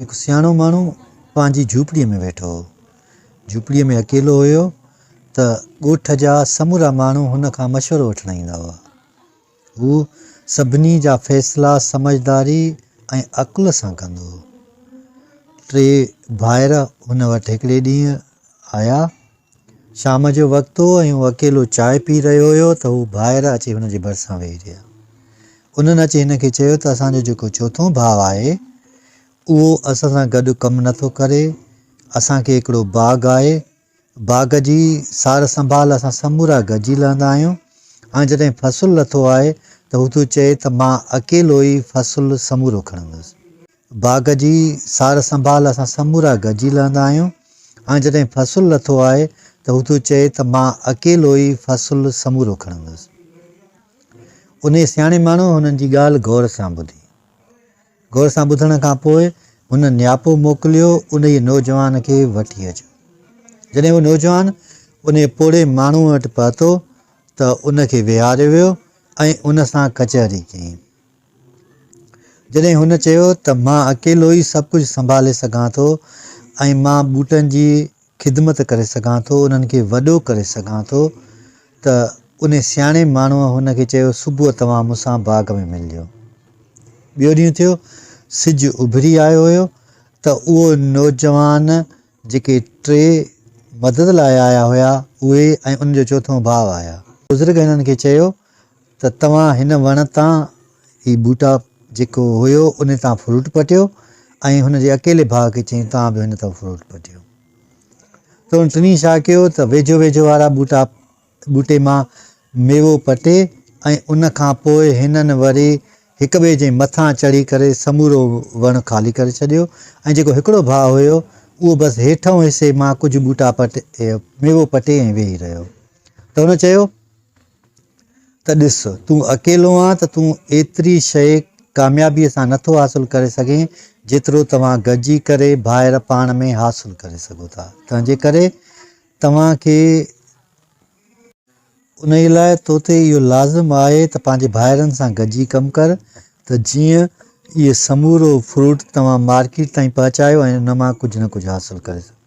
هڪ سياڻو ماڻهو پنهنجي جهوپڙيء ۾ ويٺو هو. جهوپڙيء ۾ اڪيلو هيو ته ڳوٺ جا سمورا ماڻهو هن کان مشورو وٺڻ ايندا هئا. هو سڀني جا فيصلا سمجهداري ۽ عقل سان ڪندو هو. ٽي ڀائر هن وٽ هڪڙي ڏينهن آيا. شام جو وقت هو ۽ هو اڪيلو چانهه پي رهيو هيو ته هو ڀائر اچي هن جي ڀرسان ويهي رهيا. انهن اچي هن کي چيو ته اسان جو جيڪو چوٿون ڀاء آهي اهو اسان سان گڏ ڪم نه ٿو ڪري، اسان کي هڪڙو باغ آهي، باغ جي سار سنڀال اسان سمورا گڏجي لهندا آهيون، هاڻي جڏهن فصل لٿو آهي ته هو ٿو چئي ته مان اڪيلو ئي فصل سمورو کڻندس. باغ جي سار سنڀال اسان سمورا گڏجي لهندا آهيون ۽ جڏهن فصل لٿو آهي ته هو ٿو چئي ته مان اڪيلو ئي فصل سمورو کڻندس. انهيء سياڻي ماڻهوء هنن جي ڳالهه غور سان ٻڌي. غور سان ٻڌڻ کان پوء هن نياپو موڪليو انهيء نوجوان کي وٺي اچو. جڏهن اهو نوجوان انهيء پوڙهي ماڻهوء وٽ پهتو ته ان کي ويهاريو ويو ۽ ان سان ڪچهري ڪيائين. جڏهن هن چيو ته مان اڪيلو ئي سڀ ڪجهه سنڀالي سگهان ٿو ۽ مان ٻوٽن جي خدمت ڪري سگهان ٿو، انهن کي وڏو ڪري سگهان ٿو ته انهي سياڻي ماڻهوء هن کي چيو صبح توهان مون سان باغ ۾ ملجو. ٻيو ڏينهن ٿيو، سج اڀري آيو هيو ته اهو نوجوان جيڪي ٽي مدد لاء آيا هيا اهي ۽ ان جو چوٿون ڀاء آيا. بزرگ هنن کي چيو ته توهان هن وڻ تان هي ٻوٽا جيڪو هيو ان تان فروٽ پٽيو ۽ هن جي اڪيلي ڀاء کي چيائين توهان به هن تان فروٽ پٽيو ته هن ٽنهي ڇا ڪيو ته ويجهو ويجهو وارا ٻوٽا ٻوٽي مان ميوو پٽي ۽ ان کان پوء هنن وري هڪ ٻئي جي مٿان چڙهي ڪري سمورو وڻ خالي ڪري ڇڏيو ۽ جيڪو هڪڙو ڀاء هيو اهو بس هيٺئون حصي مان ڪجهه ٻوٽا پٽي ميوو پٽي ۽ ويهي رهيو ته هن چيو ته ڏس، تون اڪيلو آن ته تون ايتري شيء ڪاميابيء سان نٿو حاصل ڪري سگهين، جيترو توهان گڏجي ڪري ڀائر پاڻ ۾ حاصل ڪري سگهو ٿا. تنهنجي ڪري توهان کي. انهيء لاء تو تي اهو لازم آهي ته پنهنجي ڀائرن سان گڏجي ڪم ڪر ته جيئن اهي سمورو فروٽ توهان مارڪيٽ تائين پهچايو ۽ ان مان ڪجهه نه ڪجهه حاصل ڪري سگهو.